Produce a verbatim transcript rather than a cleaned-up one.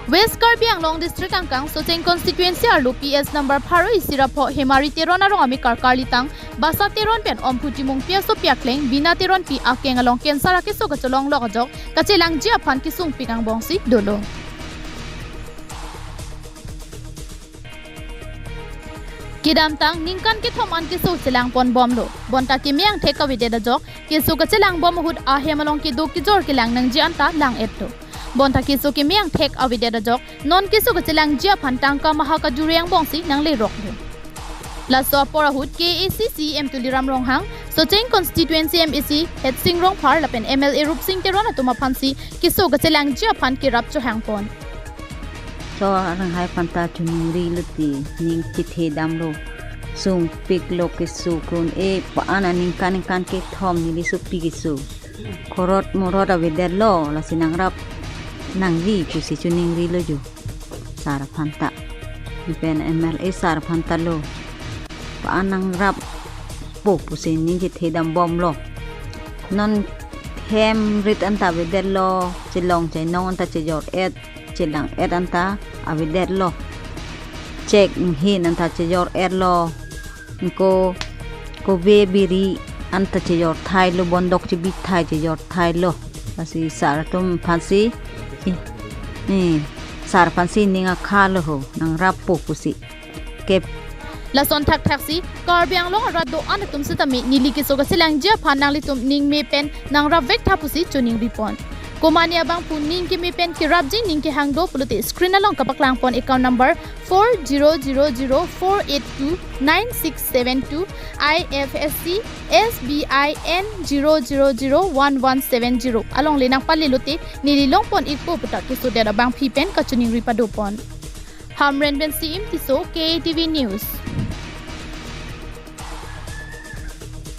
West Karbi Anglong District angkang Socheng Constituency arlo P S number pharo isi ra pho Hemari Teron arong amekar karlitang Basa Teron pen Omphu Timungpi asopi akleng Bina Teronpi akeng along cancer akeso kacholonglok ajok kachelangji aphan kesung pik angbongsi dolo. Kedamtang ningkan kethom an keso chelangpon bomlo. Bonta keme angthek avedet ajok keso kachelang bom ahut ahem along kedo kejor kelang nangji anta lang-etlo. Bonta keso keme angthek avedet ajok non keso kachelangji aphan tangka maha kajuri angbongsi nangleroklo. Laso apor ahut K A A C C E M Tuliram Ronghang, Socheng Constituency M A C Hetsing Rongphar lapen M L A Rupsing Teron atum aphansi keso kachelangji aphan kerap chohangpon. So aranghai aphanta choningri lo ti ning chethe damlo. Sung piklo keso kun e pa-an aningkan ningkan kethom neli sopi keso. Khorot morot avedetlo lasi nangrap nangri pusi choningri lo jo. Sar aphanta. Pen M L A sar aphanta lo. Pa-an nangrappo pusi ning chethe dam bomlo. Non hem rit anta avedetlo, chelong chenong anta chejor-et, chelang-et anta avedetlo. Chek hin anta chejor-etlo. Ko kove biri anta chejor thailo, bondok chebi thai chejor thailo. Lasi sar atum aphansi, eh, eh, sar aphansi ning akhalo ho, nangrappo pusi. Kep. Lason thakthaksi Karbi Anglong arat do-an atum setame neli keso kachelangji aphan nanglitum ningme pen nangrapvek tha pusi choningripon. Komane abangphu ning keme pen kerapji ning kehang do pulote screen along kapaklangpon account number four zero zero zero four eight two nine six seven two, I F S C S B I N zero zero zero one one seven zero alongle nangpalelote neli longpon ikpo puta kesodet abangpi pen kachoningri padopon. Hamren Bensi-im Tisso, K A T V News.